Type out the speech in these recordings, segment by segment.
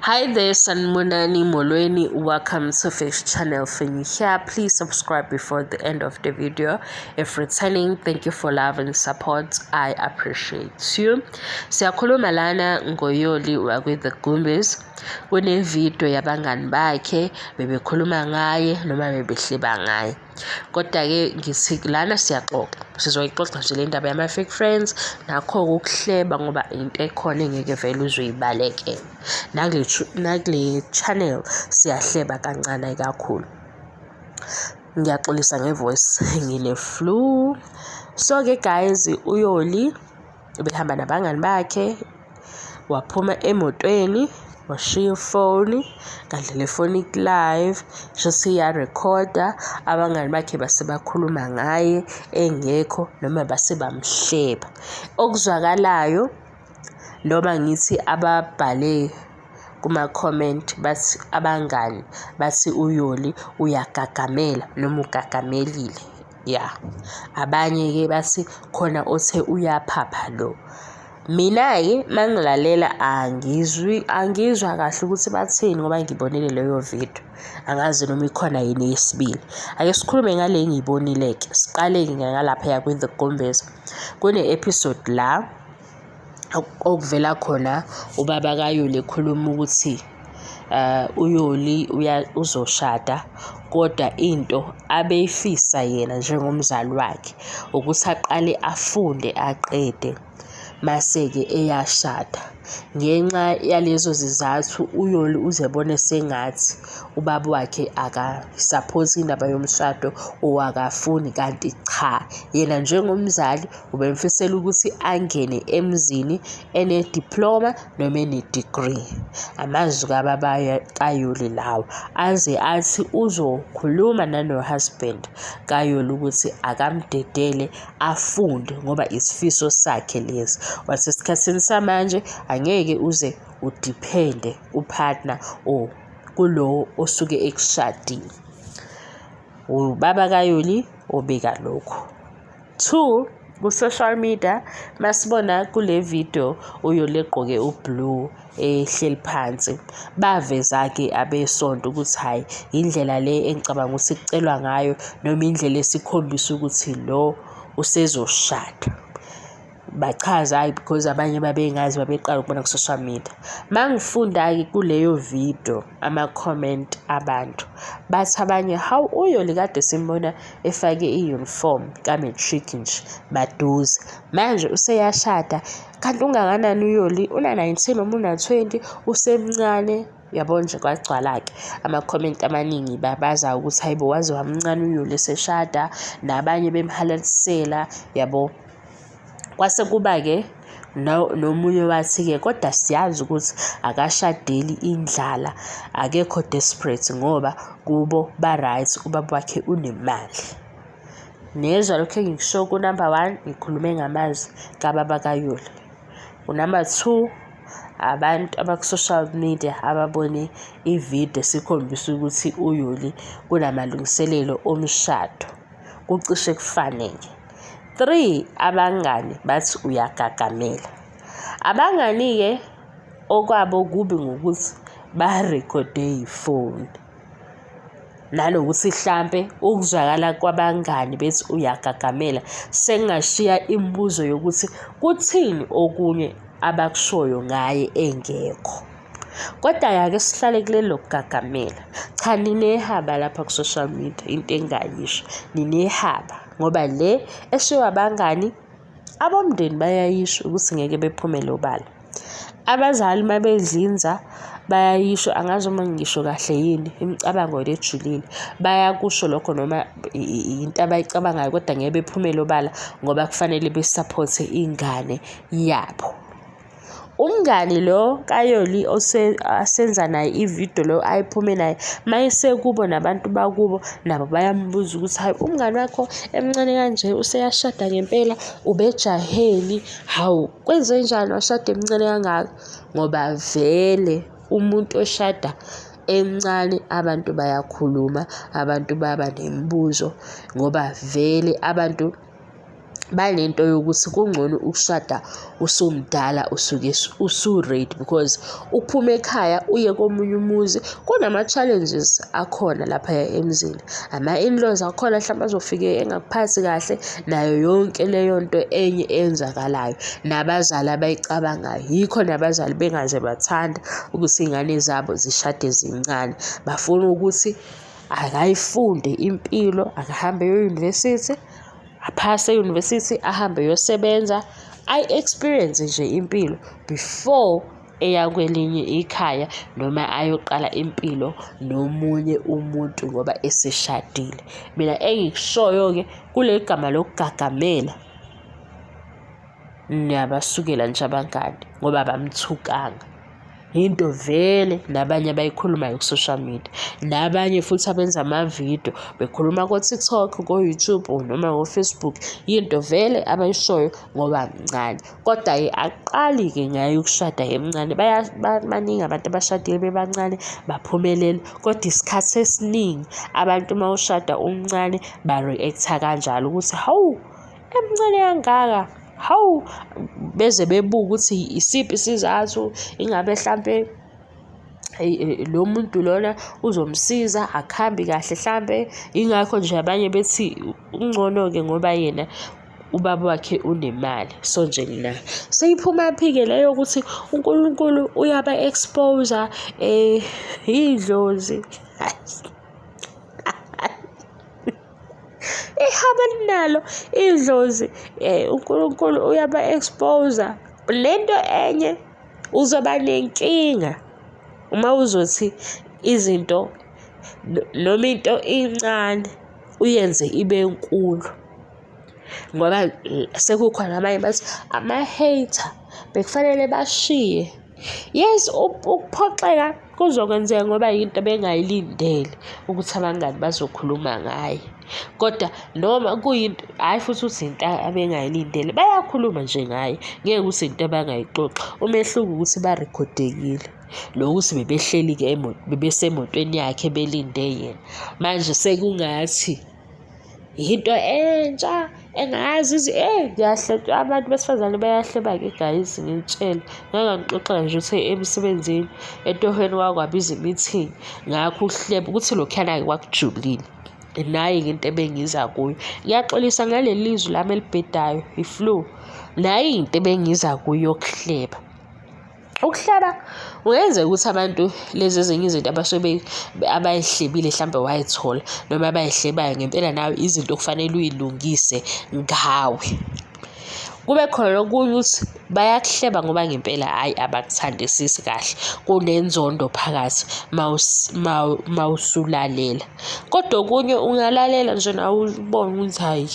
Hi there, Sanibonani Molweni. Welcome to Fish Channel. For new here, please subscribe before the end of the video. If returning, thank you for love and support. I appreciate you. Siyakhuluma lana ngoYoli wakwi The Gumbis. Kune-video yabangani bakhe bebekhuluma ngaye noma bebehleba ngaye. Kodwa-ke ngithi lana siyaxoxa, sizoyixoxa nje le ndaba yama-fake friends nakho-ke ukuhleba ngoba into ekhona engeke vele uze uyibalekele. Nakule channel siyahleba kancane kakhulu. Ngiyaxolisa nge-voice, ngine-flu. So-ke guys, uYoli ubehamba nabangani bakhe, waphuma emotweni, washiya ifoni, ngadlela ifoni iku-live, shuthi iyarekhoda, abangani bakhe base bakhuluma ngaye engekho noma base bamhleba. Okuzwakalayo noma ngithi ababhale kuma-comment bathi abangani bathi uYoli uyagagamela noma ugagamelile. Ya, abanye-ke bathi khona othe uyaphapha lo. Mina-ke uma ngilalela angizwi, angizwa kahle ukuthi bathini ngoba ngibonile leyo video. Angazi noma ikhona yini eyesibili. Ake sikhulume ngale engiyibonile-ke. Siqale-ke ngalaphaya kwi-The Gumbis. Kune-episode la okuvela khona ubaba kaYoli ekhuluma ukuthi uYoli uzoshada kodwa into abeyifisa yena njengomzali wakhe ukuthi aqale afunde aqede mase-ke eyashada. Ngenxa yalezo zizathu uYoli uze ebone sengathi ubaba wakhe akayisaphothi indaba yomshado or akafuni kanti cha, yena njengomzali Ubemfisela ukuthi angene emzini ene-diploma noma ene-degree. Amazwi kababa kaYoli lawa. Aze athi uzokhuluma nano-husband kaYoli ukuthi akamdedele afunde ngoba isifiso sakhe lesi. Wathi esikhathini samanje angeke uze udiphende ku-partner or kulo osuke ekushadile. Ubaba kaYoli obika lokhu. Two, ku-social media masibona kule video uYoli egqoke u-blue ehleli phansi, baveza-ke abesonto ukuthi hhayi indlela le engicabanga ukuthi kucelwa ngayo noma indlela esikhombisa ukuthi lo usezoshada. Bachaza hhayi because abanye babengazi babeqala ukubona ku-social media. Mangifunda-ke kuleyo video ama-comment abantu, bathi abanye hawu uYoli kade simbona efake i-uniform ka-matric nje maduze, manje useyashada kanti ungakanani uYoli? Una-nineteen noma una-twenty usemncane. Yabo nje kwagcwala-ke ama-comment amaningi babaza ukuthi hhayi bo waze wamncane uYoli eseshada, nabanye bemhalalisela yabo. Kwase kuba-ke nomunye wathi-ke kodwa siyazi ukuthi akashadeli indlala, akekho desperate ngoba kubo ba-right, ubaba wakhe unemali. Niyezwa lokhu engikusho ku-number one, ngikhulume ngamazwi kababa kaYoli. Ku-number two, abantu abaku-social media ababone ividiyo esikhombisa ukuthi uYoli kunamalungiselelo omshado. Kucishe kufane-ke. 3 abangani bathi uyagagamela. Abangani-ke okwabo kubi ngokuthi barekhode yifoni. Nanokuthi hlampe ukuzwakala kwabangani bethi uyagagamela sekungashiya imibuzo yokuthi kuthini okunye abakushoyo ngaye engekho. Kodwa-ke ake sihlale kuleli lokugagamela. Cha ninehaba lapha ku-social media into engingayisho, ninehaba ngoba le eshiwo abangani abomndeni bayayisho ukuthi ngeke bephumele obala. Abazali uma bedlinza bayayisho, angazi uma ngisho kahle yini imicabango le ejulile. Bayakusho lokho noma into abayicabangayo kodwa ngeke bephumele obala ngoba kufanele besaphothe ingane yabo. Umngani lo kaYoli asenza naye ividiyo lo ayiphume naye mayesekubo nabantu bakubo nabo bayambuza ukuthi hayi umngani wakho emncane kanje useyashada ngempela ubejaheni hawu kwenzenjani washada emncane kangaka ngoba vele umuntu oshada emncane abantu bayakhuluma abantu baba nemibuzo ngoba vele abantu. Banento yokuthi kungcono ukushada usumdala usuke usu-ready because ukuphuma ekhaya uye komunye umuzi kunama-challenges akhona laphaya emzini. Ama-in-laws akhona hlampe azofike engakuphathi kahle nayo yonke leyo nto enye eyenzakalayo nabazali abayicabangayo. Yikho nabazali bengaze bathanda ukuthi iy'ngane zabo zishade zincane. Bafuna ukuthi akayifunde impilo, akahambe eyo-university, aphase e-university, ahambe eyosebenza, ayi-experience nje impilo before eya kwelinye ikhaya noma ayoqala impilo nomunye umuntu ngoba eseshadile. Mina engikushoyo-ke kuleli gama lokugagamela, niyabasukela nje abangani ngoba abamthukanga. Yinto vele nabanye abayikhulumayo ku-social media, nabanye futhi abenza amavidiyo bekhuluma ko-TikTok, ko-YouTube noma ko-Facebook, yinto vele abayishoyo ngoba mncane. Kodwa-ke akuqali-ke ngaye ukushada emncane, baningi abantu abashadile bebancane baphumelela, kodwa isikhathi esiningi abantu uma ushada umncane ba-react-a kanjalo ukuthi hawu, emncane kangaka, hawu, beze bebuke ukuthi isiphi isizathu, ingabe hlampe lo muntu lona uzomsiza akuhambi kahle hlampe. Yingakho nje abanye bethi kungcono-ke ngoba yena ubaba wakhe unemali. So nje mina seyiphumaphi-ke leyo ukuthi uNkulunkulu uyaba-expose-a idlozi. Ihaba elinalo idlozi uNkulunkulu uyaba-expose-a. Le nto enye uzoba nenkinga uma uzothi izinto noma into incane uyenze ibe nkulu ngoba sekukhona abanye bathi ama-hater bekufanele bashiye. Yes, ukuphoxeka kuzokwenzeka ngoba yinto ebengayilindele ukuthi abangani bazokhuluma ngaye. Kodwa noma kuyinto, hhayi futhi ukuthi into abengayilindele, bayakhuluma nje ngaye, ngeke ukuthi into abangayixoxi. Umehluko ukuthi barikhodekile, nokuthi bebehleli-ke bebesemotweni yakhe belinde yena. Manje sekungathi yinto entsha engazi izi eyi kuyahleba abantu besifazane bayahleba-ke guys nginitshele. Ngake nganixoxela nje ukuthi emsebenzini etohweni kwake kwabiza i-meeting ngakho ukuhleba ukuthi lokhuyana-ke kwakujulile. Nayi-ke into ebengiza kuyo. Ngiyaxolisa ngaleli zwi lami elibhedayo, i-flu. Nayi into ebengiza kuyo yokuhleba. Ukuhleba kungenzeka ukuthi abantu lezi ezinye izinto abasuke abayihlebile hlampe wayithola noma abayihlebayo ngempela nawe izinto okufanele uyilungise ngawe. Kube khona okunye ukuthi bayakuhleba ngoba ngempela hhayi abakuthandisisi kahle, kunenzondo phakathi mawusulalela. Kodwa okunye ungalalela nje nawe ubone ukuthi hhayi.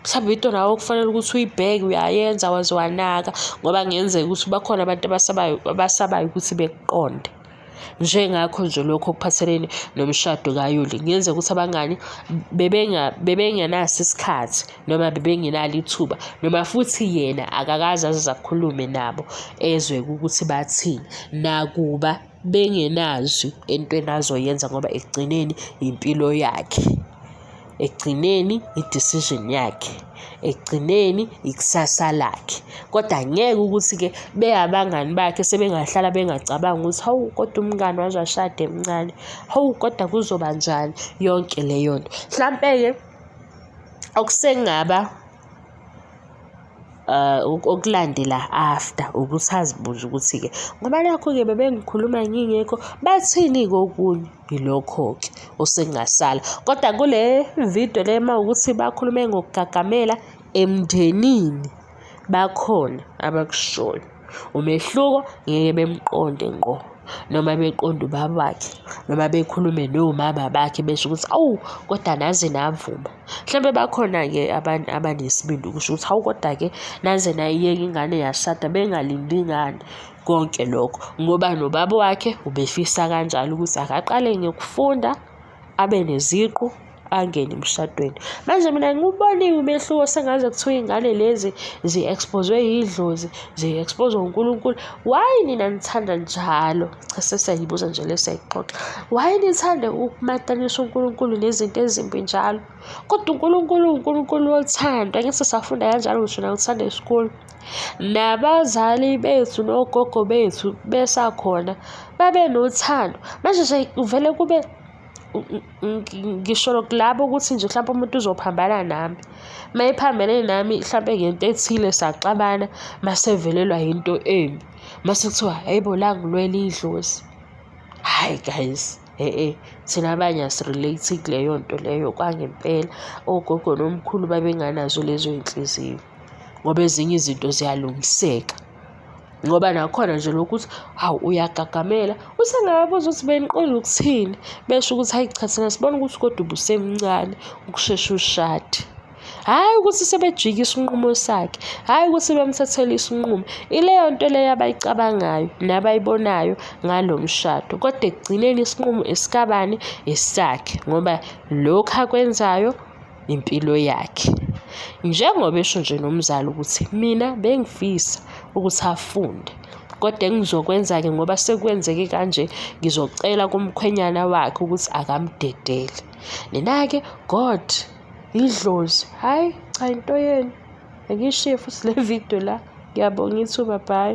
Mhlawumbe into nawe okufanele ukuthi uyibheke uyayenza waze wanaka ngoba kungenzeka ukuthi bakhona abantu abasabayo abasabayo ukuthi bekuqonde. Njengakho nje lokho okuphathelene nomshado kaYoli, kungenzeka ukuthi abangani bebengenaso isikhathi noma bebengenalo ithuba noma futhi yena akakaze aze akhulume nabo ezwe ukuthi bathini. Nakuba bengenazwi entweni azoyenza ngoba ekugcineni impilo yakhe. Ekugcineni i-decision yakhe, ekugcineni ikusasa lakhe. Kodwa ngeke ukuthi-ke beyabangani bakhe sebengahlala bengacabangi ukuthi hawu kodwa umngani waze washada emncane, hawu kodwa kuzoba njani, yonke leyo nto. Hlampe-ke okusengaba okulandela after ukuthi azibuze ukuthi-ke ngoba nakhu-ke bebengikhuluma ngingekho bathini-ke okunye. Yilokho-ke osekungasala. Kodwa kule video le uma wukuthi bakhulume ngokugagamela emndenini bakhona abakushoyo. Umehluko ngeke bemqonde ngqo noma beqonde ubaba wakhe noma bekhulume nomama bakhe besho ukuthi awu kodwa naze navuma. Mhlawumbe bakhona-ke abanesibindi ukusho ukuthi hawu kodwa-ke naze nayiyeka ingane yashada bengalindi ngani. Konke lokho ngoba nobaba wakhe ubefisa kanjalo ukuthi akaqale ngokufunda abe neziqu. Angene emshadweni. Manje mina ngiwubonile umehluko sengaze kuthiwa iy'ngane lezi zi-expose-we yidlozi, zi-expose-we uNkulunkulu. Why nina nithanda njalo? Cha sesiyayibuza nje le siyayixoxa. Why nithande ukumatanisa uNkulunkulu nezinto ezimbi njalo? Kodwa uNkulunkulu uwuNkulunkulu wothando, angithi safunda kanjalo ngisho naku-Sunday school. Nabazali bethu nogogo bethu besakhona babenothando. Manje nje kuvele kube ngisho kulabo ukuthi nje hlampe umuntu uzophambana nami. Uma ephambene nami hlampe ngento ethile saxabana, mase evelelwa yinto embi, mase kuthiwa hhayi bo langilwela idlozi. Hhayi guys, e-e thina abanye asi-relate-i kuleyo nto leyo kwangempela. Ogogo nomkhulu babenganazo lezo y'nhliziyo ngoba ezinye izinto ziyalungiseka. Ngoba nakhona nje lokhu ukuthi hawu uyagagamela, usengababuza ukuthi beniqonde ukuthini, besho ukuthi hhayi cha thina sibona ukuthi kodwa ubusemncane ukusheshe ushade. Hhayi ukuthi sebejike isinqumo sakhe, hhayi ukuthi bemthathele isinqumo. Ileyo nto leyo abayicabangayo nabayibonayo ngalo mshado, kodwa ekugcineni isinqumo esikabani? Esakhe, ngoba lokhu akwenzayo impilo yakhe. Njengoba esho nje nomzali ukuthi mina bengifisa ukuthi afunde kodwa engizokwenza-ke ngoba sekwenzeke kanje ngizocela kumkhwenyana wakhe ukuthi akamdedele. Nina-ke God idlozi hhayi cha into yenu. Angiyishiye futhi le video la. Ngiyabonga ithuba bye.